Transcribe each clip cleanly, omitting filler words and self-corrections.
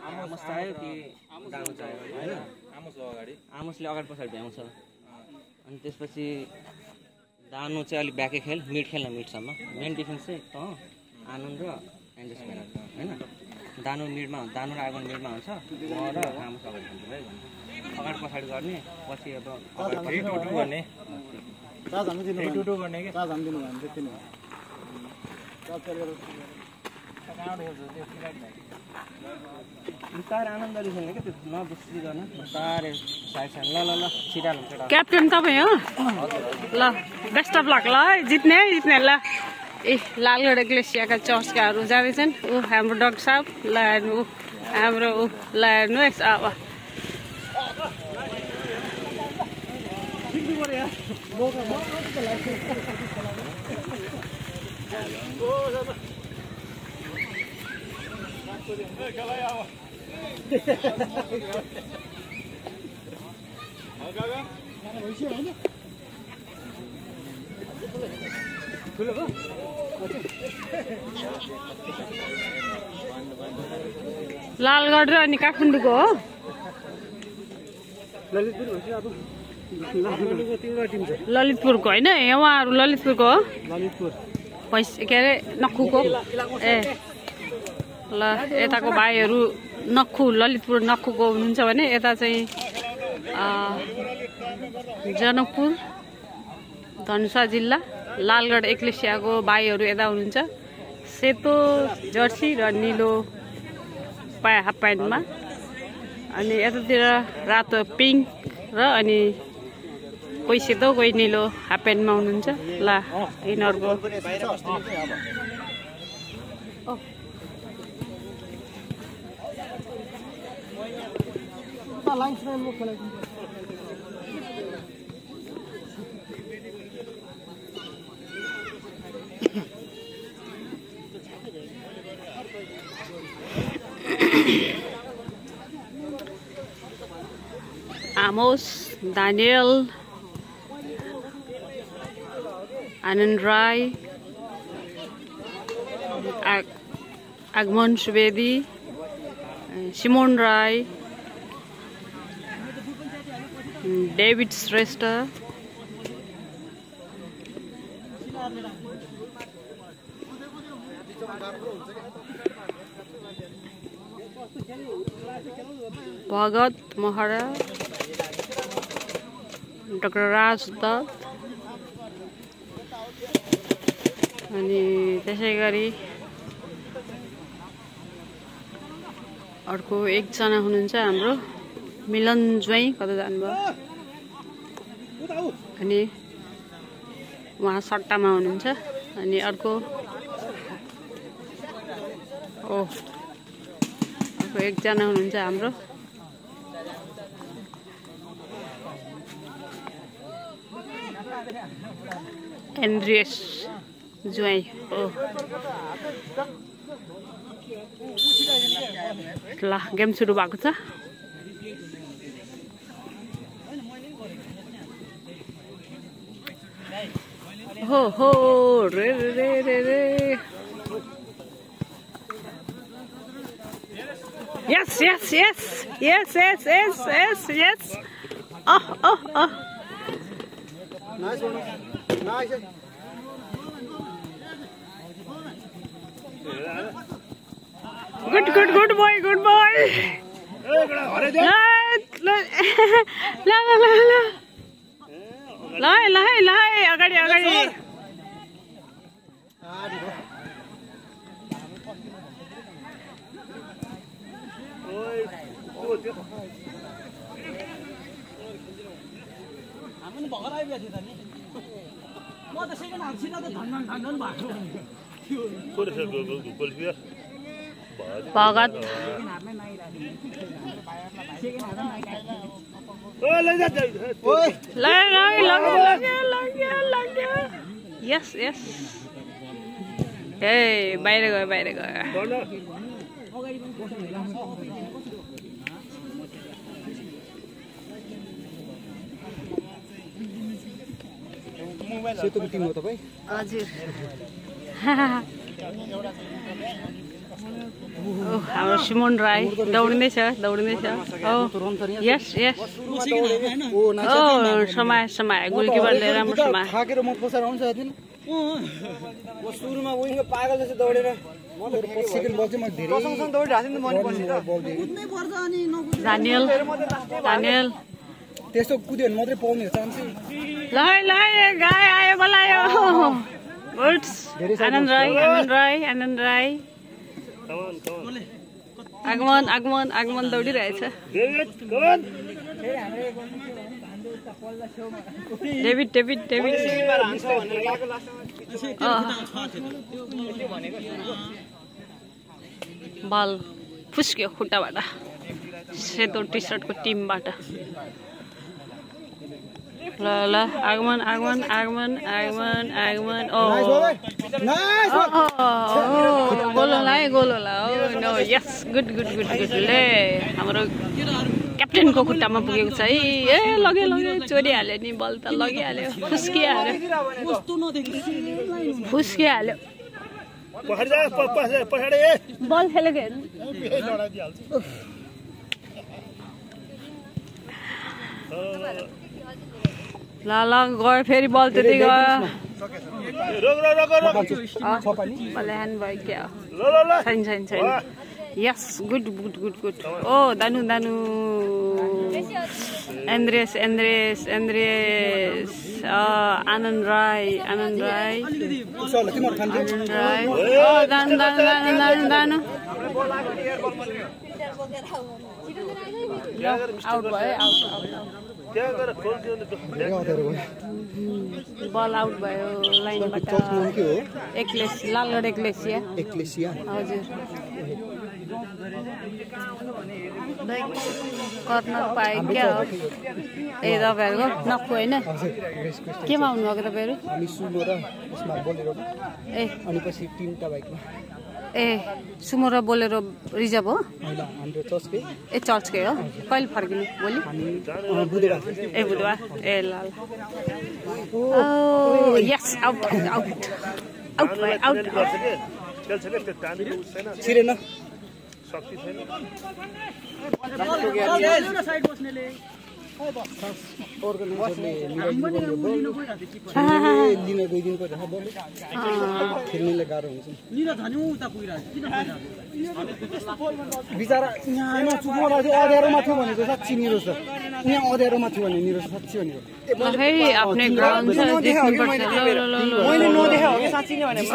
आमोस चाहियो कि दानो चाहियो हैन आमोसले अगाडि पछाडि भ्याउँछ अनि त्यसपछि दानो चाहिँ अलि ब्याकै खेल मिड खेल्न मिडसम्म मेन डिफेन्स चाहिँ त आनन्द र एन्जस हैन दानो मिडमा दानो र आगन मिडमा हुन्छ म र आमोस अगाडि हुन्छ भाइ भन्छ अगाडि पछाडि गर्ने पछि अब अगाडि टुटु गर्ने चार्ज हामी दिनु टुटु गर्ने के चार्ज हामी दिनु भने त्यति नै चार्ज गरेर बिस्तारै आनन्दले खेल्ने के त्यो नबुझी गर्न बिस्तारै साइड साइड ल ल ल छिटाल हुन्छ क्याप्टेन तपाईँ हो ल बेस्ट अफ लक ल जित्ने ल ए लालगढ एग्लेसियाका चर्चकाहरू जाँदैछन् ऊ हाम्रो डाक्टर साहब ल हेर्नु हाम्रो ऊ ल हेर्नुहोस् अब लालगढ र अनि काठमाडौँको हो ललितपुरको होइन उहाँहरू ललितपुरको हो पैसा के अरे नक्खुको ए ल यताको भाइहरू नक्खु ललितपुर नक्खुको हुनुहुन्छ भने यता चाहिँ जनकपुर धनुषा जिल्ला लालगढ एक्लेसियाको भाइहरू यता हुनुहुन्छ सेतो जर्सी र निलो हाफ प्यान्टमा अनि यतातिर रातो पिङ्क र अनि कोही सेतो कोही निलो हाफ प्यान्टमा हुनुहुन्छ ल यिनीहरूको Amos, Daniel, Anand Rai, Agman Subedi, Simon Rai, David Shrestha, Bhagat Mahara, Dr. Raj Dutt अनि त्यसै गरी अर्को एकजना हुनुहुन्छ हाम्रो मिलन ज्वाइँ कता जानुभयो अनि उहाँ सट्टामा हुनुहुन्छ अनि अर्को एकजना हुनुहुन्छ हाम्रो एन्ड्रियस ज्वाइँ हो ल गेम सुरु भएको छ हो रे रे रे रे yes oh nice one nice good boy ल अगाडि हामी भगर आइबे थियो त नि म त सेकेन्ड हाफ छिटो त धन्न भएको भगत यस ए बाहिर गयो सेतोको टिम हो तपाईँ हजुर हाम्रो सिमोन राई दौडिँदैछ यस यस समय गोलकिपरले राम्रो समय थाकेर म पछाड आउँछ हैन म सुरुमा विङ पागल जस्तो दौडेर सेकेन्ड बल चाहिँ म धेरै सँगसँगै दौडिरहेको थिएँ नि त पछि त कुद्नै पर्छ अनि दानियल त्यस्तो कुद्यो भने मात्रै पाउने चान्स ल गाय आयो बोलायो गुड्स आनन्द राई आगमन दौडिरहेछ डेभिड बल फुस्क्यो खुट्टाबाट सेतो टी सर्टको टिमबाट ल आगमन गोल होला नो यस गुड ले हाम्रो क्याप्टेनको खुट्टामा पुगेको छ है ए लगे चोरिहाल्यो नि बल त लगिहाल्यो फुस्किहाल्यो बल खेलेको हेर्नु ल गयो फेरि बल त्यति गयो ह्यान्ड भयो क्या छैन यस गुड ओ दानु एन्द्रेस आनन्द राई ओ दानु आउट भयो बल आउट भयो लाइनबाट लालगढ एक्लेसिया हजुर कर्नर पाए क्या हो ए तपाईँहरूको नक्कु होइन केमा आउनुभएको तपाईँहरू ए सुमो र बोलेरो रिजर्भ हो ए चर्चकै हो कहिले फर्किनु भोलि बुधबार ए ल यस आउट बिचारा यहाँ चुपमा थियो अँध्यारोमा थियो भनेको साँच्ची निरो छ यहाँ अँध्यारोमा थियो भने निरो साँच्ची भनेको मैले नदेखाएको हो कि साँच्ची नै भनेको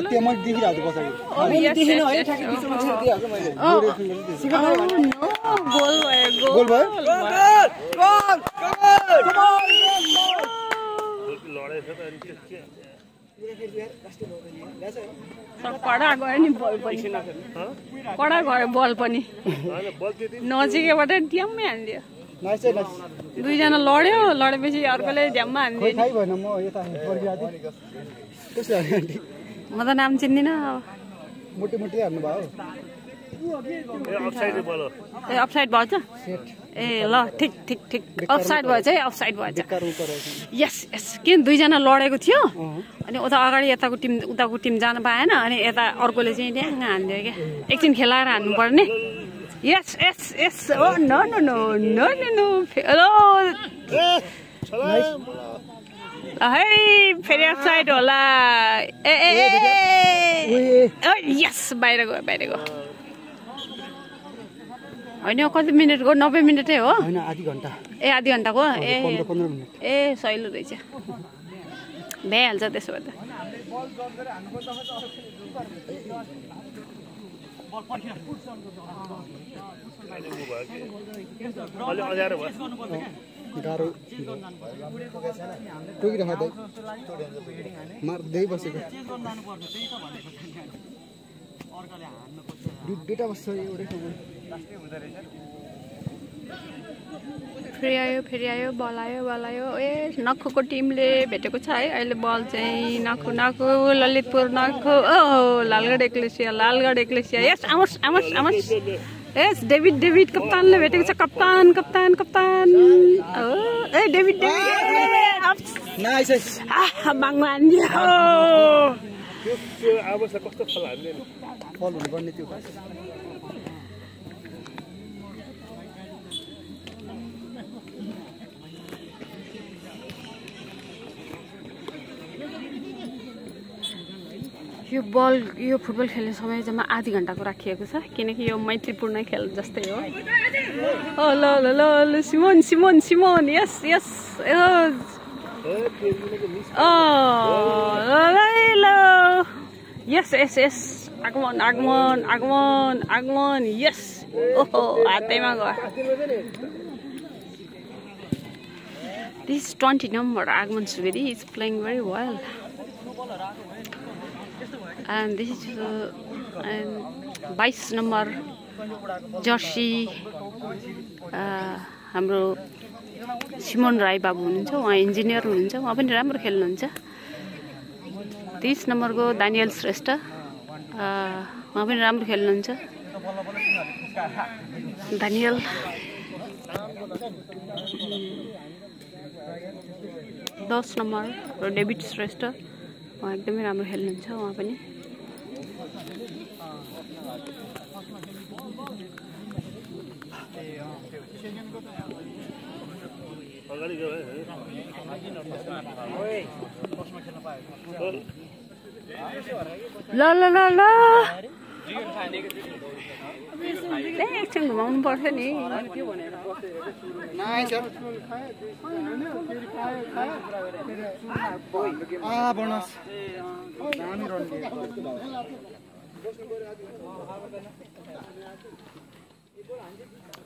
त्यो मैले देखिरहेको कडा गयो नि बल पनि नजिकैबाट ड्याम्मै हानिदियो दुईजना लडेपछि अर्कोले ड्याममा हानिदियो म त नाम चिन्दिनँ ए अफसाइड भएछ ए ल ठिक अफसाइड भएछ है अफसाइड भएछ यस किन दुईजना लडेको थियो अनि उता अगाडि उताको टिम जान पाएन अनि यता अर्कोले चाहिँ ड्याङ्ग हानिदियो क्या एकछिन खेलाएर हान्नु पर्ने यस ओ नो है फेरि अफसाइड होला ए यस बाहिर गयो होइन कति मिनटको 90 मिनटै हो आधी घन्टाको ए सहिलो रहेछ भइहाल्छ त्यसो भए गाह्रो टोकिरहेको मार्दै बसेको दुईटा बस्छ एउटै ठाउँमा फेरि आयो बल आयो ए नक्खुको टिमले भेटेको छ है अहिले बल चाहिँ नक्खु ललितपुर नक्खु ओ लालगढ एक्लेसिया यस आमोस यस डेभिड कप्तानले भेटेको छ कप्तान ए डेभिड नाइस माग्नु हान्दियो त्यो अवस्था कस्तो फल हाल्ने फल हुनुपर्ने त्यो यो बल यो फुटबल खेल्ने समय जम्मा आधी घण्टाको राखिएको छ किनकि यो मैत्रीपूर्ण खेल जस्तै हो ओ ल ल ल ल सिमोन सिमोन सिमोन यस यस यस यस यस आगमन आगमन आगमन आगमन यस ओहो हातैमा गयो this 20 number Agman Suvedi is playing very well. And this is 22 number jersey हाम्रो सिमोन राई बाबु हुनुहुन्छ उहाँ इन्जिनियर हुनुहुन्छ उहाँ पनि राम्रो खेल्नुहुन्छ 30 नम्बरको दानियल श्रेष्ठ उहाँ पनि राम्रो खेल्नुहुन्छ दानियल 10 नम्बर डेभिड श्रेष्ठ उहाँ एकदमै राम्रो खेल्नुहुन्छ उहाँ पनि ल ल ल ल एकछिन घुमाउनु पर्छ नि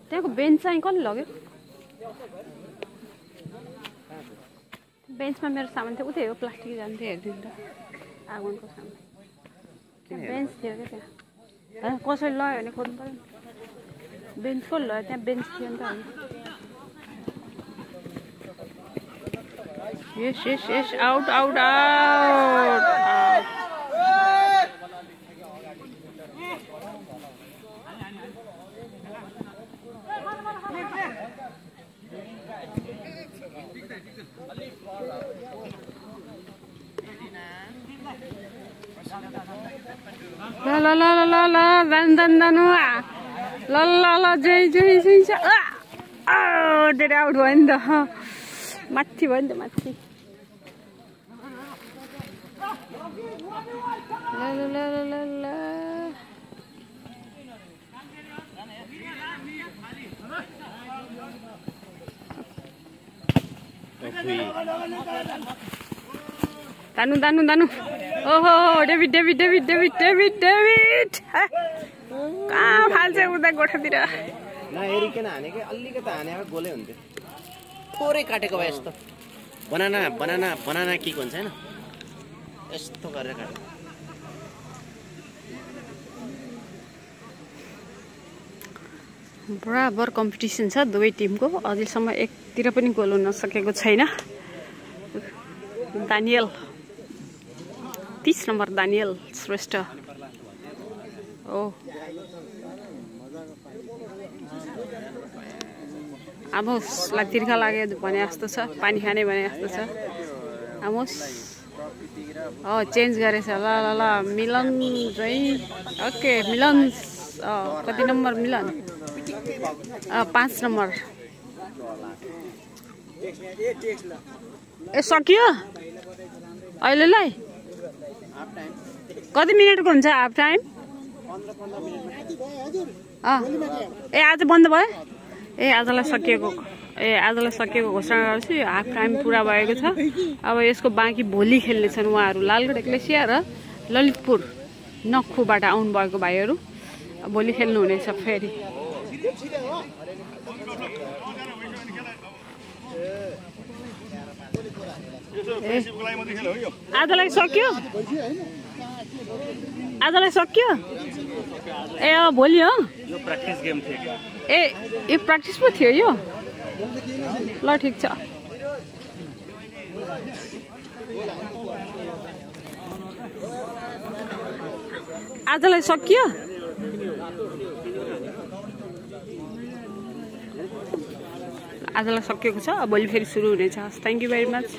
त्यहाँको बेन्च चाहिँ कसले लग्यो बेन्चमा मेरो सामान थियो उतै हो प्लास्टिक जान्थ्यो हेरिदिनु त आगमनको सामान बेन्च थियो क्या त्यहाँ कसैले लग्यो भने खोज्नु पऱ्यो नि बेन्च कसले लग्यो त्यहाँ बेन्च थियो नि त yes yes yes out out out La la la la la dan dan dan la la la jai jai jai oh get out भयो नि त माथि भयो नि त माथि la la la la la Danu Danu Danu oh David David David David David David कहाँ फाल्छ उता गोठातिर नहेरिकन हानेकै अलिकति हानेको गोलै हुन्थ्यो थोरै काटेको भए यस्तो बनाना बनाना बनाना केक हुन्छ हैन यस्तो गरेर काटेको बराबर कम्पिटिसन छ दुवै टिमको अझैसम्म एकतिर पनि गोल हुन सकेको छैन दानियल 30 नम्बर दानियल श्रेष्ठ ओ आमोसलाई तिर्खा लाग्यो भने जस्तो छ पानी खाने भने जस्तो छ आमोस चेन्ज गरेछ ल ल ल मिलन चाहिँ ओके मिलन कति नम्बर मिलन 5 नम्बर ए सकियो अहिलेलाई कति मिनेटको हुन्छ हाफ टाइम ए आज बन्द भयो ए आजलाई सकिएको घोषणा गर्छु यो हाफ टाइम पुरा भएको छ अब यसको बाँकी भोलि खेल्नेछन् उहाँहरू लालगढ एक्लेसिया र ललितपुर नक्खुबाट आउनु भएको भाइहरू भोलि खेल्नु हुनेछ फेरि आजलाई सक्यो ए भोलि हो यो प्र्याक्टिस गेम थियो ए यो प्र्याक्टिस पो थियो यो ल ठिक छ आजलाई सकियो आजलाई सकिएको छ भोलि फेरि सुरु हुनेछ थ्याङ्क यू भेरी मच